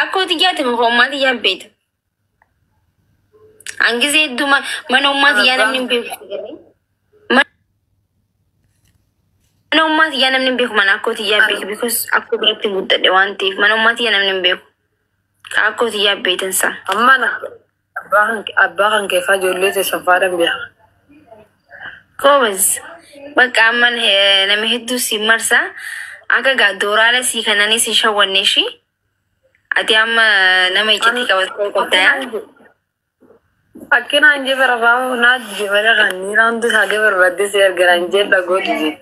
Akkoo xiyyaati muka ummaa xiyyaa beekta. Hangisee hedduu mana ummaa xiyyaa namni hin beeku. Mana ummaa xiyyaa namni hin beeku, mana akkoo xiyyaa beeku, because akkoo biratti guddadhe waan ta'eef mana ummaa xiyyaa namni hin beeku. Akkoo xiyyaa beektan isaa. Amma abbaa kan keeffaa ijoollee teessan faadhan beeka. Goobaz. Bakka amma nama hedduu si marsa. Akka gaa dooraala si kananii si shawwanne ishii. Ati amma nama iccitii qabatee qabda yaa. Akkinaan jee barabaa naa jibara kan niira hundi isaa barbaadde si argan jee dhagootu jee.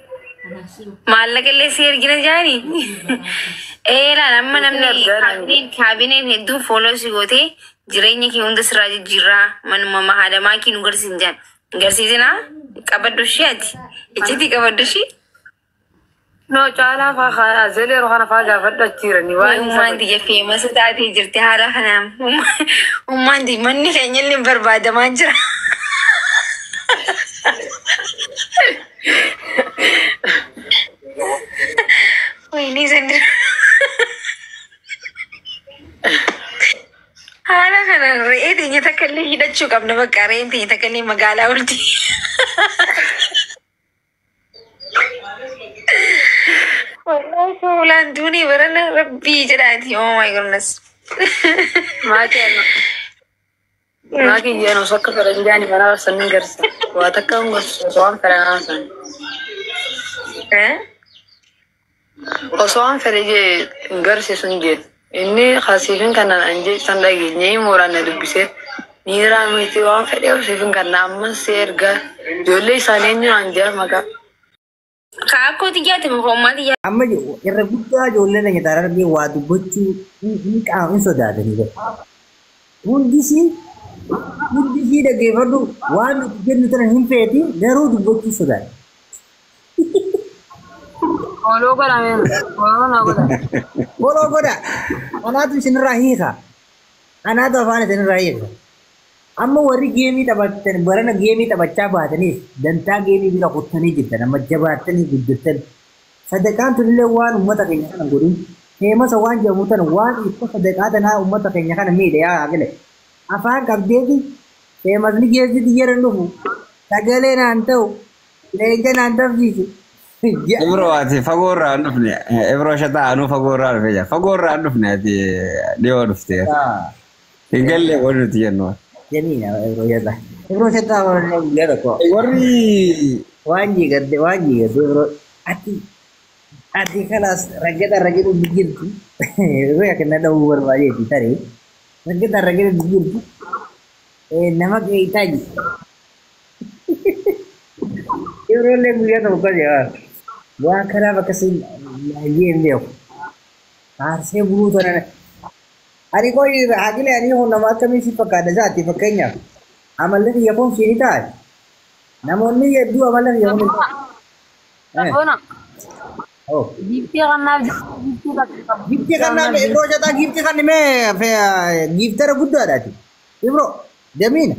Maallaqa illee si ergina jaani. Ee, laala, amma namni kaabineen hedduun follow si gootee jireenya kee hunda sirraa jijjiirraa manuma haadhamaa kee nu garsiisin jaan. Garsiisinaa, qabadhu ishee, ati. Iccitii qabadhu ishee. No, caalaa faa azelee yeroo kana faa gaafadhu achiiranii waan isa Ummaan tiyya famous taatee jirti haala kanaan. Ummaan tiyya manni keenya illee barbaadamaa jira. Wayinii sandira. Haala kanaan re'ee teenya takka illee hidhachuu qabna, bakka re'een teenya takka illee magaalaa olti. Wallahi fuulaan duunii barana rabbii jedhaati. Oh my goodness. Maatii maa kiyyaan osoo akka fedhan jaani mana barsan garsa. Waa takka hin gorsu osoo waan fedhan haasan. Eh? Osoo waan fedhe jee hin garsiisu hin jedhu. Inni kasiifin kanaan an jee san dhageenyee mooraan na dubbisee niiraa miti, waan fedhe siifin kana ammas si ergaa ijoollee isaanii eenyu an jaa maqaa. Ka akkoo xiyyaati muka ummaa xiyyaa. Amma irra guddaa ijoollee keenya taaraan argee waa dubbachuu hin qaama hin sodaatanii bara. Hundisii dhaggeeffadhu, waan nuti jennu tana hin feeti, garuu dubbachuu sodaata. Follow godhameera. Follow naa godha. Follow godha. Kanaatu isinirraa hiika. Kanaatu afaan isinirraa hiika. Amma warri game taphatan, barana game taphachaa baataniif dantaa game bira kuttanii jirtan, amma jabaattanii guddattan. Sadaqaan tunillee waan uummata keenya kana godhin. Famous waan jedhamu tan waan ibsa sadaqaa tanaa uummata keenya kana miidhe yaa haaqile. Afaan qabdeeti famousni geessi xiyyeera hin dhufu. Sagalee naan ta'u, leenca naan tafsiisu. Ibro, ati fagoo irraa hin dhufne. Ibro shataa, anuu fagoo irraa dhufe jira. Fagoo irraa hin dhufne, ati dhiyoo dhufte. Hin galle wanti nuti jennu. Jamiina Ibro shataa. Ibro shataa warra guyyaa tokko. Warri Waan jigadde Ibro ati kalaas raggata raggatu jirtu. Ibro akka dha'uu barbaadeeti tarii. Raggata raggatu jirtu. Nama qeeytaa ji. Ibro illee guyyaa tokko qase waan kanaaf akkasii laayyee hin beeku. Aarsee buluu tana. Ani qoy haqilee, ani kun nama akkamii si fakkaata isaati? Fakkeenyaaf amalli kiyya kun siin taate. Namoonni hedduu amala kiyya kun hin taate. Bona. Oh. Giiftii kanaaf giiftii takka qabu. Giiftii kannaa Ibro jataa, giiftii kan himee giiftara guddaadhaati. Ibro jamiina.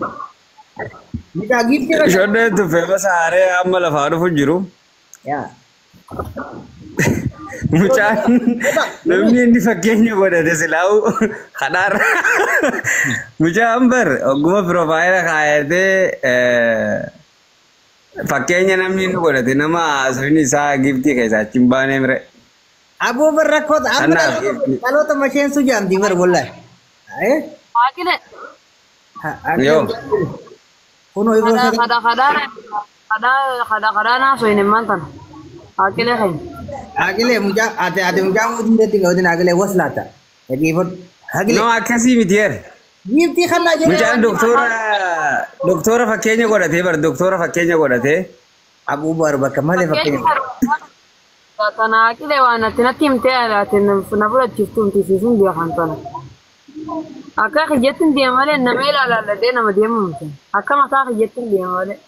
Mucaa giiftii kan. Ijoolleen tun famous haaree amma lafaa dhufu jiru. Yaa. Mucaan namni inni fakkeenya godhate silaa'u kadhaarra. Mucaan bar ogguma profile kaayatee fakkeenya namni inni godhate nama haasofni isaa giiftii keessaa achi hin baanee mire. Aboo bar rakkoota amma Kanaaf dhaloota masheensu jaamti bar wallahi. Eh? Haaqile. Yoo. Kunoo Ibro Kada shataa. Kada kada kada kada kada naa soyin immaan tana. Haaqile keenya. Haqilee, mucaa ati mucaa mootii irratti qabatin, haqilee waslaata. Dhageeffadhu. Haqilee. No, akkasii miti yeer. Giiftii kannaa jedhee. Mucaan doktora fakkeenya godhatee bar, doktora fakkeenya godhatee. Abuu bar bakka malee fakkeenya. Tana haaqile waan ati natti himtee ati na fudhachiiftu miti siifin beekan tana. Akka kiyyatti deema malee nama ilaalladhee nama deemu miti. Akka mataa kiyyatti deema malee.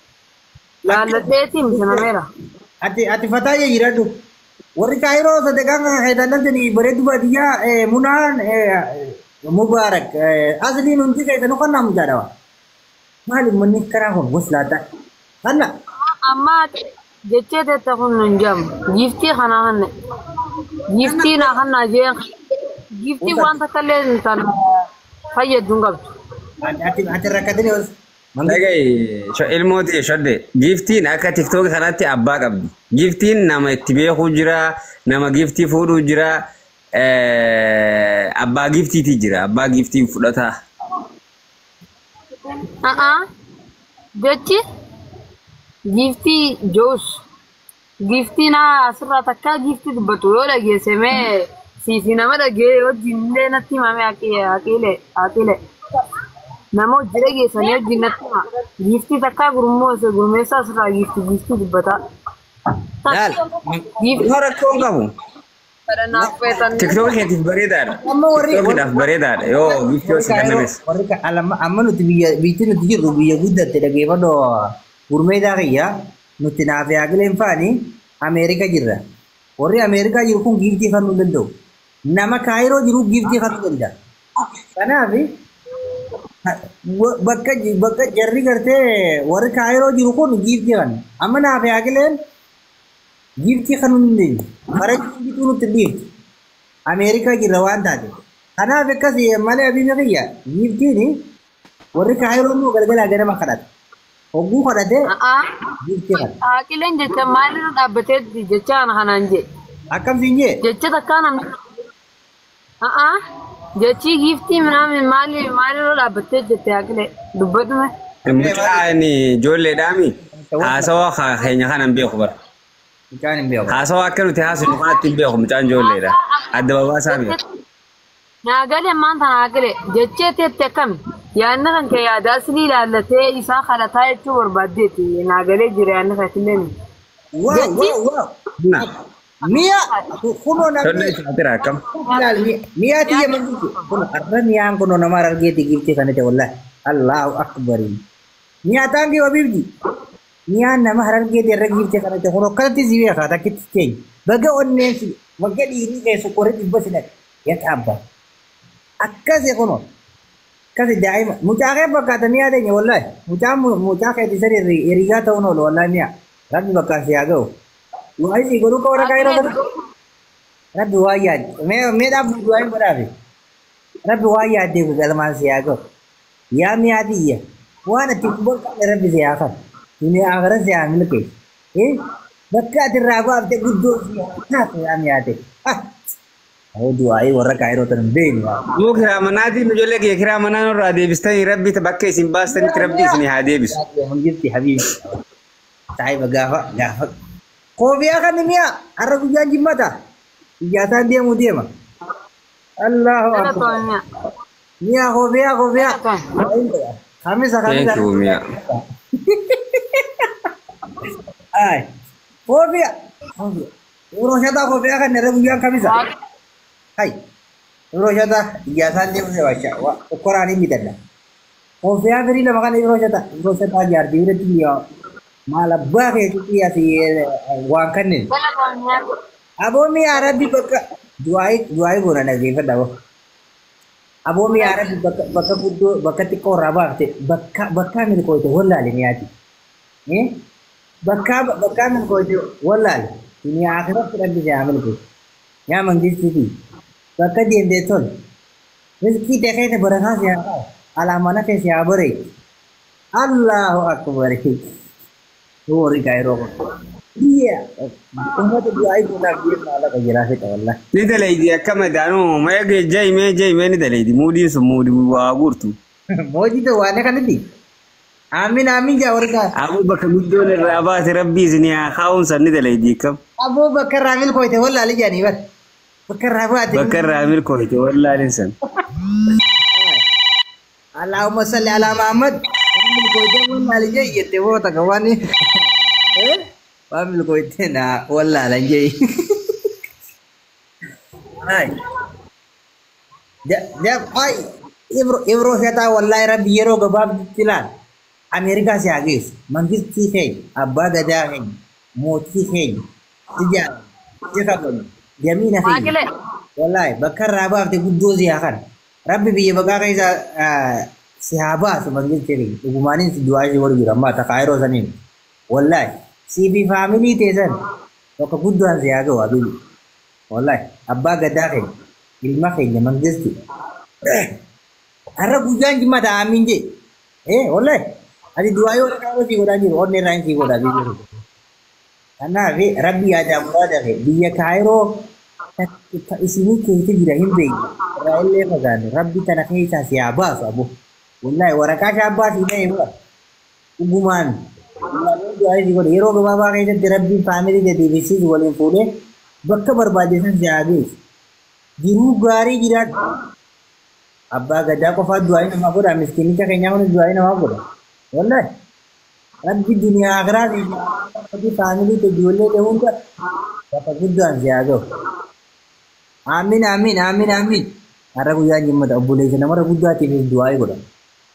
Laalladheeti miti nameera. Ati fataa jee jiraadhu. Warri Kaayiroo sadaqaan kan keetan dhaltanii bareedu baadiyyaa munaan mubaarak asliin hundi keessanuu kan naamu jaadhawa. Maali manni karaa kun waslaata? Kanna. Amma jechee teetta kun hin jedhamu. Giiftii kanaa kanne. Giiftii naa kannaa jeen. Giiftii waan takka illee tan fayyaddu hin qabdu. Ati rakkatanii os. Dhaga'i ilmooti shodde giiftiin akka tiktookii kanatti abbaa qabdi. Giiftiin nama itti beekuu jira, nama giiftii fuudhuu jira, abbaa giiftiiti jira, abbaa giiftii fudhataa. Jechi giiftii joos giiftii naa asirraa takka giiftii dubbatu yoo dhageesse mee siifi nama dhagee wajjin illee natti himame haqiile haqiile nama hojii dhageessanii wajjin natti hima giiftii takka gurmeessa asirraa giiftii giiftii dubbata. Laal. Giiftii Nama rakkoo hin qabu. kadhannaaf feetan. Tiktookii keetiif bareedaadha. Amma warri Tiktookiidhaaf bareedaadha yoo giiftii yoo si kennames. warri amma nuti biyya biyyi nuti jirru biyya guddatte dhageeffadhoo gurmeedaa kiyya nuti naaf yaagileen faani Ameerika jirra. Warri Ameerikaa jiru kun giiftii kennuu hin danda'u. Nama Kaayiroo jiru giiftii kennuu danda'a. Kanaaf bakka bakka jarri gartee warri Kaayiroo jiru kun giiftii kenna. Amma naaf yaagileen giiftii kennuu hin dandeenyu. Farajii bituu nutti hin dhiiftu. Ameerikaa jirra waan taate. Kanaaf akkas malee abiina kiyya giiftiin warri Kaayiroo immoo galgalaa ganama kadhata. Hogguu kadhatee giiftii kadhata. Haqileen jecha maalirra dhaabbatee jecha ana kanaan jee. Akkam siin jee? Jecha takkaa namni jechi giiftii minaamin maali maalirra dhaabbattee jette haqilee dubbadhume. Mucaan ijoolleedhaami haasawaa keenya kana hin beeku bara. Mucaan hin beeku. Haasawaa akka nuti haasofnu kanatti hin beeku mucaan ijoolleedha. Adda babaasaa beeku. Naagalee ammaan tana haqilee jechee teette akkami yaadni kan kee yaada aslii ilaallatee isaa kadhataa jechuu barbaaddeeti naagalee jira yaadni kan illee. Waaw waaw waaw. Na. Mi'a kunoo namni Shodde isaatira akkam. ilaal mi'a tiyya mangisti kun har'a mi'aan kunoo nama argeeti giiftii kana ta'e wallahi. Allahu akbar. Mi'a taangi wabiibdi. Mi'aan nama harargeeti irra giiftii kana ta'e kunoo akkanatti si beekaa takkitti keenya. Baga onneen si baga dhiirri keessu qorri dhibba si dhaqe. Yaa abbaa. Akkasi kunoo. Akkasi daa'ima mucaa kee fakkaata mi'a teenya wallahi. Mucaan mucaa keetii sadi hiriyaa ta'uun oolu wallahi mi'a. Rabbi bakkaan si haa ga'u. Du'aa isii godhuu qaba rakaa yeroo kana. Rabbi waa yaadde. Mee dhaabbu du'aa hin godhaafi. Rabbi waa yaaddee galmaan si haa ga'u. Yaa mi'aa tiyya. Waan ati quba hin qabne rabbi si haa qabu. Duniyaa akhiraa si haa milkeessu. Bakka ati irraa baafte guddoo si haa taatu yaa mi'aa ta'e. Awoo du'aa'ii warra kaayiroo tan hin beeknu. Nuu kiraa manaatiin ijoollee kiyya kiraa manaa nurraa deebistanii rabbi bakka isin baastanitti rabbi isin haa deebisu. Jirti habiibi. Saahiba gaafa gaafa. Koofiyaa kan mi'a har'a guyyaan jimmata. Ijaataan deemu deema. Allahu akbar. Mi'a koofiyaa koofiyaa. Kamisa kamisa. Thank you mi'a. Ay. Koofiyaa. Koofiyaa. Yeroo shataa koofiyaa kan irra guyyaan kamisa. Hai. Yeroo shataa ijaataan deemu deema. Okkoraan hin bitadha. Koofiyaa firii lama kana yeroo shataa. Yeroo shataa jaartii biratti biyya maal abbaa keetitti asii waan kanneen. Aboo mi'a rabbi bakka du'aa'ii du'aa'ii goona dhageeffadha aboo. Aboo mi'a rabbi bakka bakka guddoo bakka xiqqoo irraa baafte bakka bakka milkooyte wallaale mi'aati. Bakka bakka milkooyte wallaale. Duniyaa akhiratti rabbi si haa milkeessu. Yaa mangistiiti bakka deemtee tol. Rizqii ta'e keessa barakaa si haa kaa'u. Alaa mana kee si haa bareechu. Allahu akbar. Warri kaayiroo kun. Biyya uummata du'aa'ii goonaaf biyya maallaqa jiraa fixa wallahi. Ni dalaydi akka madaanuu mee jayi mee jayi mee ni dalaydi muudiin sun muudii waa guurtu. Moojii ta'u waan kanatti. Aamin aamin jaa warri kaa. Aboo bakka guddoon irraa baate rabbi isin haa kaa'uun san ni dalaydi akkam. Aboo bakka irraa milkooyte wallaali jaanii bar. Bakka irraa baate. Bakka irraa milkooyte wallaalin san. Allahumma salli ala Muhammad. Waan milkooyte wallaali jee jette boo takka waan. Waan milkooyte na wallaalan jee. Ay. Ay. Ibro shataa wallahi rabbi yeroo gabaabdutti ilaal. Ameerikaa si haa geessu. Mangistii keenya, abbaa gadaa keenya, mootii keenya, si jaalladha, si kabaju, jamiina keenya. Wallahi bakka irraa baafte guddoo si haa kana. Rabbi biyya baqaa keessa si haa baasu mangistii keenya. Dhugumaanin si du'aa si godhu jira amma takkaa yeroo saniin. Wallahi sii fi faamilii teessan bakka guddaan si haa ga'u habibi. Wallahi abbaa gadaa keenya. Ilma keenya mangisti. Har'a guyyaan jimaata amiin jee. Wallahi. Ati du'aa yoo rakkoo sii godhaa jiru onnee irraa sii godhaa jiru. Kanaaf rabbi yaadaa muraada kee biyya Kaayiroo isinii keessa jira hin beekne. Irraa illee fagaanne rabbi tana keessaa si haa baasu abo. Wallahi waraqaa shaabbaa si ta'e bira. Dhugumaan. Du'aa sii godhe yeroo gabaabaa keessatti rabbiin faamilii deddeebisiis waliin fuudhee bakka barbaade san si haa geessu. Jiruu gaarii jiraadhu. Abbaa gadaa qofaa du'aa namaa godha miskiinicha keenyaa kunis du'aa namaa godha. Wallahi. Rabbi duniyaa akiraa fi faamilii ta'e ijoollee ta'e hunda bakka guddaan si haa ga'u. Amiin amiin amiin amiin. Har'a guyyaan jimmata obboleessa namarra guddaatiif du'aa godha.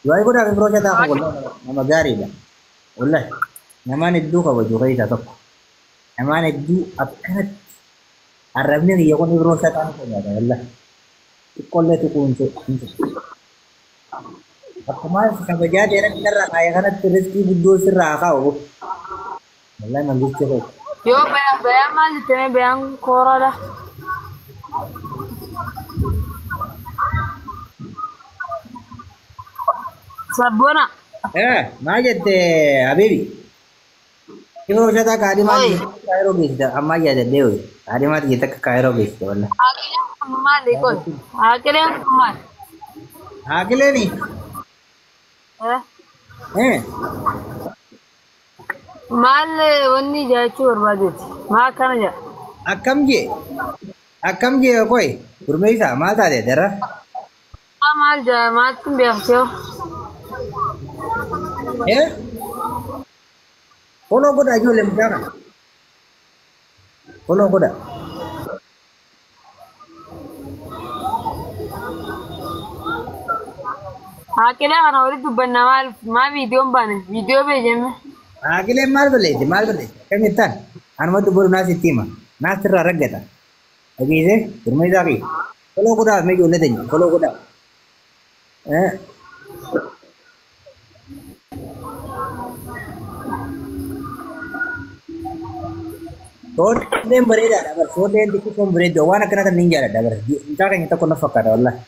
Du'aa godhaa fi firoota taa'u wallahi nama gaariidha. Wallahi namaan hedduu kabaju keessaa tokko. Namaan hedduu akkanatti arrabni kiyya kun firoota taa'u sodaata wallahi. Xiqqoollee tuquu hin fedhu. Akkuma kabajaa ta'e rabbi narraa kaayee kanatti riskii guddoo sirraa haa kaa'u. Wallahi mangisti koo. Yoo bayaan maal jettee bayaan kooraadha. Sabboona. Maal jette Habibi? Yeroo shataa kaadhimaa Kaayiroo geessite ammaa yaadadhee hoyi. Kaadhimaa jette akka Kaayiroo geessite wallahi. Haaqileen kun maali qoy? Haaqileen kun maali? Haaqileeni? Maal wanni jechuu barbaadeeti? Maal akkana jedha? Akkam jee? Akkam jee qoy? Gurmeessaa maal taate darra? Maal jaa maaltu beeksisee? Follow godhaa ijoollee mucaa kana. Follow godhaa. Haaqilee kana walitti dubbannaa maal maa viidiyoon baane viidiyoo bee jenne. Haaqileen maal balleesse maal balleesse akkam jettaan anumatti boru naas itti hima naas irraa raggata. Dhageessee gurmeessaa fi follow godhaa mee ijoollee teenya follow godhaa. Soodeen bareedaadha bar soodeen xixiqqoon bareedduu waan akkana kan niin jaalladha bar mucaa keenya tokko na fakkaata wallahi.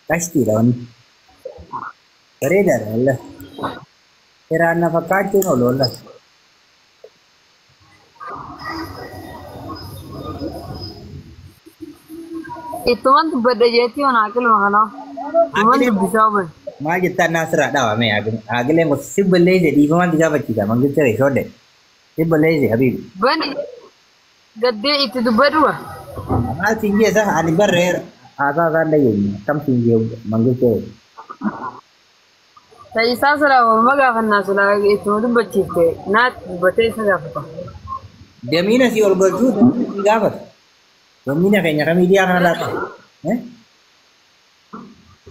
Qashtiidha wanni. Bareedaadha wallahi. Seeraan na fakkaachuun oolu wallahi. Ittuman dubbadha jeetti waan haaqiluma kanaa. Ittuman dubbisaa oban. Maal jettaan naasirraa dhaabame haaqileen gosa si balleesse dhiifamaan si gaafachiisa mangisti ta'e soodee. Si balleesse habiibi. Bani gaddee itti dubbadhuwa. Maal siin jeesa ani barreera haasaa isaan dhageenye akkam siin jee mangisti ta'e. Ta'isaa silaa waamama gaafannaa silaa ittuma dubbachiifte naatti dubbatee isa gaafata. Damiina si ol galchuu damiina si gaafata. Damiina keenya kan miidiyaa kanarraa qabu.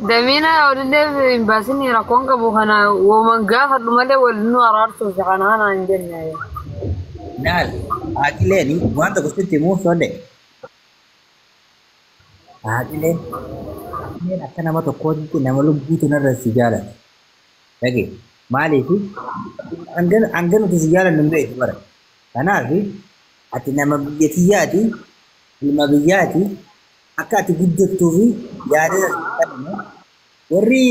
Damiina olillee hin baasin rakkoon qabu kana waaman gaafadhu malee wal nu araarsuuf kana kana hin jenne. Naal haaqileen waan tokko sitti himuu soodde. Haaqileen akka nama tokkootti nama lubbuutu narra si jaalata. Dhagee maaliif hanga nuti si jaalannu hin beektu bara. Kanaaf ati nama biyya kiyyaati ilma biyyaati akka ati guddattuu fi yaada warri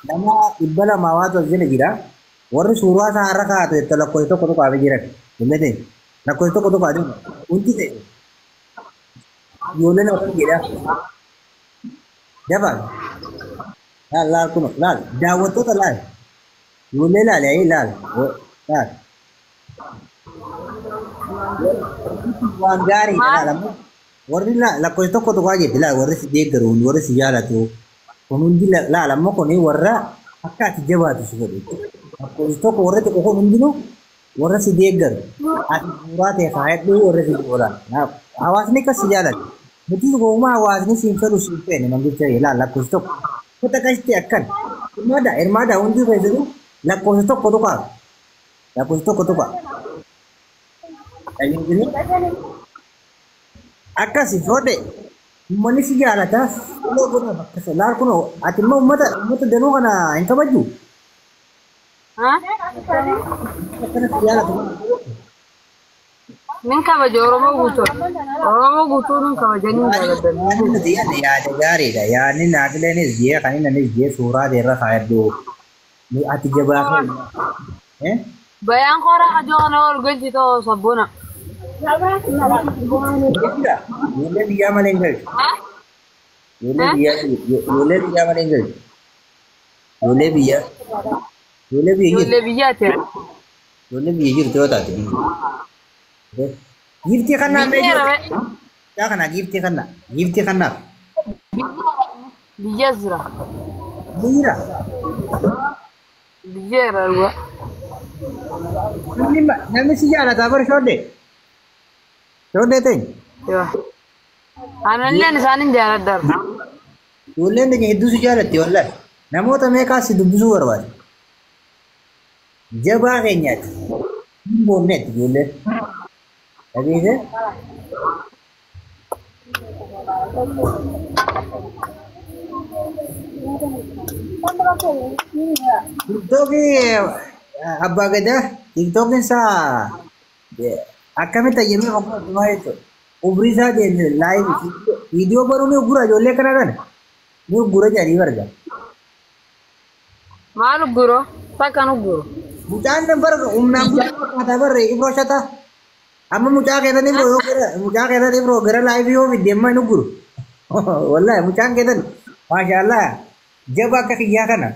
nama 200 waatu as jala jira. Warri suuraa isaa har'a kaa'atu itti lakkoofsa tokko tokko hafe jiran. Jimmatee lakkoofsa tokko tokko adeemu. Hundi ta'e ijoolleen akkam jedha. Dabal. Laal laal kun laal daawwattoota laal. Ijoollee laal yaa'ii laal laal. Waan gaariidha laal ammoo warri lakkoofsa tokko tokko jetti laal warri si deeggaru warri si jaalatu kun hundi laal ammoo kun warra akka ati jabaatu si godhu. Lakkoofsi tokko warra tokko kun hundinuu warra si deeggaru ati suuraa ta'e kaayadhu warra si oolan. Hawaasni akkas si jaalatu. Nuti gowwummaa hawaasni siin fedhu siin feene mangicha laal lakkoofsi tokko. Kuta qashti akkan. Hirmaadha hirmaadha hundi keessattuu lakkoofsa tokko tuqaa. Lakkoofsa tokko tuqaa. Akkasi soodhe uummanni si jaalata. Laal kunoo ati immoo uummata danuu kana hin kabajju. Akkana si jaalatu. Nin kabaja Oromoo guutuu. Oromoo guutuu nin kabaja nin jaaladha. Yaadni nuti yaadne yaada gaariidha. Yaadni naafileenis jee kan inni anis jee suuraa irra kaayadhu. Ati jabaa kan. Bayaan qoraa hajoo kana wal galchi ta'oo sabboona. Ijoollee biyyaa malee hin galchu. Ijoollee biyyaa malee hin galchu. Ijoollee biyyaa. Ijoollee biyya jirtu. Ijoollee biyyaati. Ijoollee biyya jirtu yoo taate. Giiftii kannaa mee jiru? Yaa kana giiftii kannaa. Giiftii kannaaf. Biyya jira. Biyya. Biyya jira dhugaa. Namni si jaalataa bara shoodde. Shoodde ta'e. Analleen isaanin jaaladha. Ijoolleen keenya hedduu si jaalatti wallahi. Namoota meeqaas si dubbisuu barbaade. Jabaa keenyaati. Hin boonneetti ijoolleen. Dhageessee? Tiktookii abbaa gadaa tiktookiin isaa akkamitti ayyamee qoqqoodhumaa jechuudha. Umrii isaa deemee laayiv viidiyoo baruu ni uggura ijoollee kana kana ni uggura jedhanii barga. Maal ugguro? Takkan ugguro. Mucaan bara humnaan guddaa fakkaataa barre ibroo shata. Amma mucaa keessan ibroo yoo gara mucaa keessan ibroo gara laayiv yoo fidde amma hin ugguru. Wallahi mucaan keessan maashaallah jaba akka kiyyaa kana.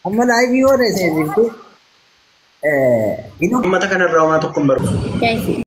Amma laayiv yoo ta'e seensifte. Uummata kanarraa homaa tokko hin barbaadu.